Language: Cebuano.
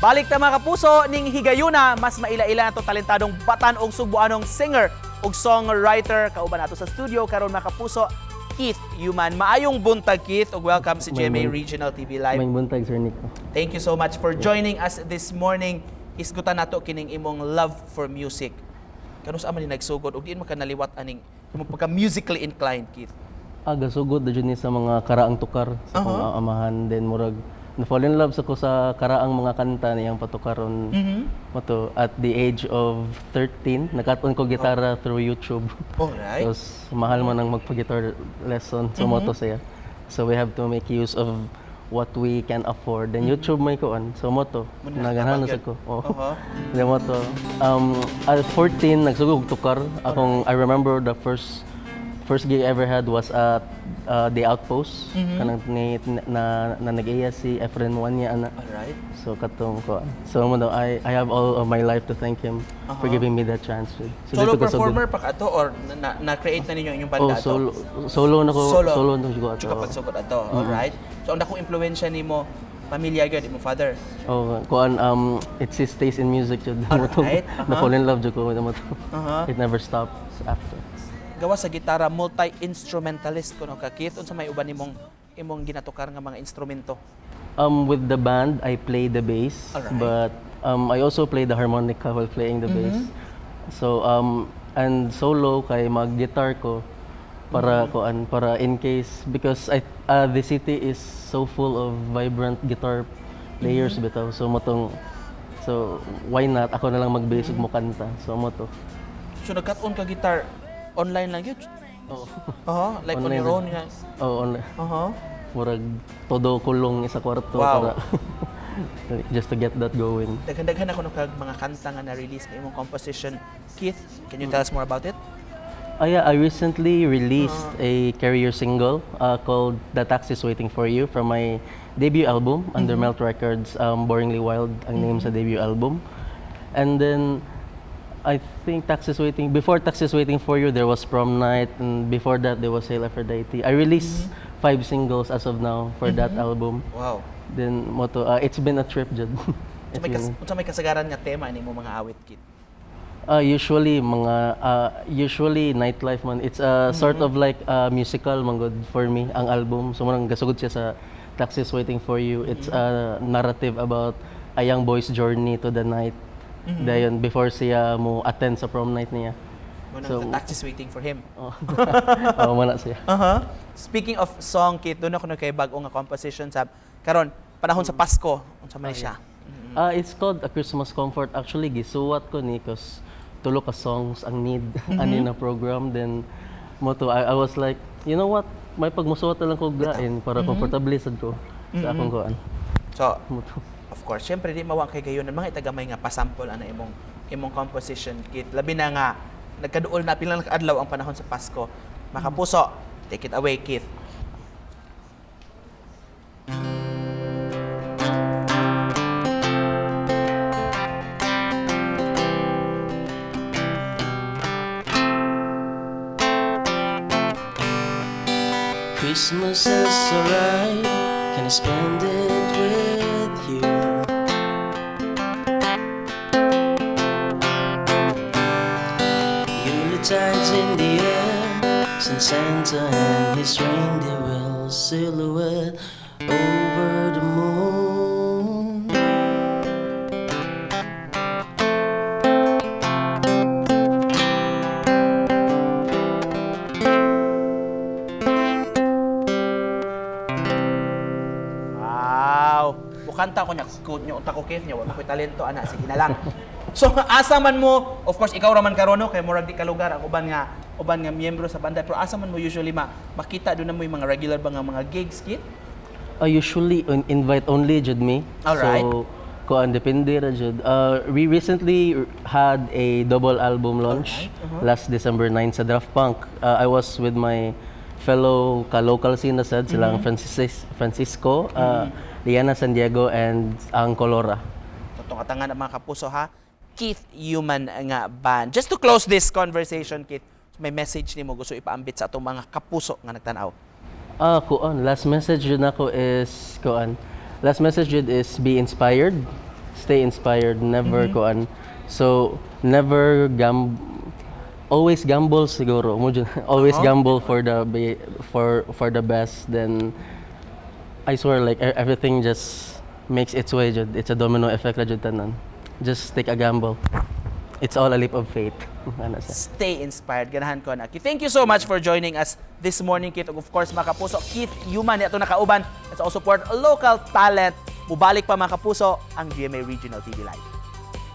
Balik ta, mga kapuso, ning higayuna, mas maila-ila nato talentadong batan og sugboanong singer ug songwriter kauban nato sa studio karon, mga kapuso, Keith Human. Maayong buntag, Keith, ug welcome sa GMA Regional TV Live. Maayong buntag, Sir Nico. Thank you so much for joining us this morning. Hisgutan nato kining imong love for music. Kanus-a man ni nagsugod ug diin man ka naliwat aning imong pagka musically inclined, Keith? Ah, gasugod na jud ni sa mga karaang tukar sa akong amahan. Then murag na fall in love sa ko sa karaang mga kanta niyang patukaron. Mao to at the age of 13, nakat-on ko gitara through YouTube. Tapos mahal man ang magpa-guitar lesson, so mao to siya. So we have to make use of what we can afford. Then YouTube may kuan. So mao to, Mao na naganahan nakatabang sa yun. ko. Oh. Then mao to. At 14 nagsugod og tukar. Akong I remember the first first gig I ever had was at The Outpost. Kanang ni, na, na nag-iya si Efren Muanya ana. So katong ko. So mao I have all of my life to thank him for giving me that chance. So Solo dito ko sugod. performer pa ka ato or na create na ninyo inyong Oh, banda ato? solo solo na ko Solo. solo na ko ato. Tsaka pagsugod ato. Alright. So ang dakong impluwensya nimo, pamilya gyud, imong father. Oh, kuan, it's his taste in music jud. Mao to. Na fall in love jud ko mao to. It never stops after. Gawa sa gitara, multi-instrumentalist kuno ka, Keith. Unsa may uban nimong imong ginatukar nga mga instrumento? With the band, I play the bass, but I also play the harmonica while playing the bass. So and solo kay mag-guitar ko para kuan, para in case, because I the city is so full of vibrant guitar players bitaw. So mao tong, so why not ako na lang mag-bass ug mo kanta. So mao to. So nagkat-on ka guitar online lang yun? Oh. Like on Online your lang. own nga. Oh, online. Murag todo kulong sa kwarto para just to get that going. Daghan-daghan ako kag mga kanta nga na-release kay imong composition. Keith, can you tell us more about it? Oh yeah, I recently released a carrier single called "The Taxi's Waiting for You" from my debut album under Melt Records. "Boringly Wild" ang name sa debut album. And then I think Taxi's Waiting before Taxi's Waiting for You there was Prom Night, and before that there was Hail Aphrodite. I released five singles as of now for that album. Then mao to, it's been a trip jud. Unsa may unsa may kasagaran nga tema nimo mga awit, Keith? Usually mga usually nightlife man. It's a sort of like a musical man gud for me ang album. So murang gasugod siya sa Taxis Waiting for You. It's a narrative about a young boy's journey to the night. Dayon before siya mo attend sa prom night niya. Mao nang So- The Taxi's Waiting for Him. Oh, oh, mao na siya. Speaking of song, Keith, duna kuno kay bag-o nga composition sa karon panahon sa Pasko. Unsa man ni siya? Ah, it's called A Christmas Comfort. Actually, gisuwat ko ni cause tulo ka songs ang need ani na program. Then mao to, I was like, "You know what? May pagmusuwat na lang ko lain para komportable sad ko sa akong kuan." So, Mao to. of course, syempre di mawang kay gayon mga itagamay nga pasample ana imong composition, Keith. Labi na nga nagkaduol na pila na kaadlaw ang panahon sa Pasko. Mga kapuso, take it away, Keith. Christmas has arrived. Can I spend it with you? Yuletide's in the air. Since Santa and his reindeer will silhouette over the moon. Wow. Mukanta ko niya, quote niyo, unta ko Keith niya, wala ko'y talento ana, sige na lang. So asa man mo, of course ikaw ra man karon, no, kay murag di ka lugar ang uban nga miyembro sa banda, pero asa man mo usually ma makita duna mo yung mga regular ba nga mga gigs, Keith? Usually on invite only jud me. So kuan, depende ra jud. We recently had a double album launch last December 9 sa Draft Punk. I was with my fellow ka-local scene na sad silang Francisco, Liana San Diego and ang Colora. Totong atangan ang mga kapuso ha. Keith Human nga band. Just to close this conversation, Keith, may message nimo gusto ipaambit sa atong mga kapuso nga nagtan-aw? Ah, kuan, last message jud nako is kuan. Last message jud is be inspired. Stay inspired, never kuan. So never gam always gamble siguro mo jud. Always gamble for the best, then I swear, like, everything just makes its way jud. It's a domino effect ra jud tanan. Just take a gamble. It's all a leap of faith. Ano siya. Stay inspired. Ganahan ko na. Keith, thank you so much for joining us this morning, Keith. Ug of course, mga kapuso, Keith Yuman ato nakauban. Let's all support local talent. Mubalik pa, mga kapuso, ang GMA Regional TV Live.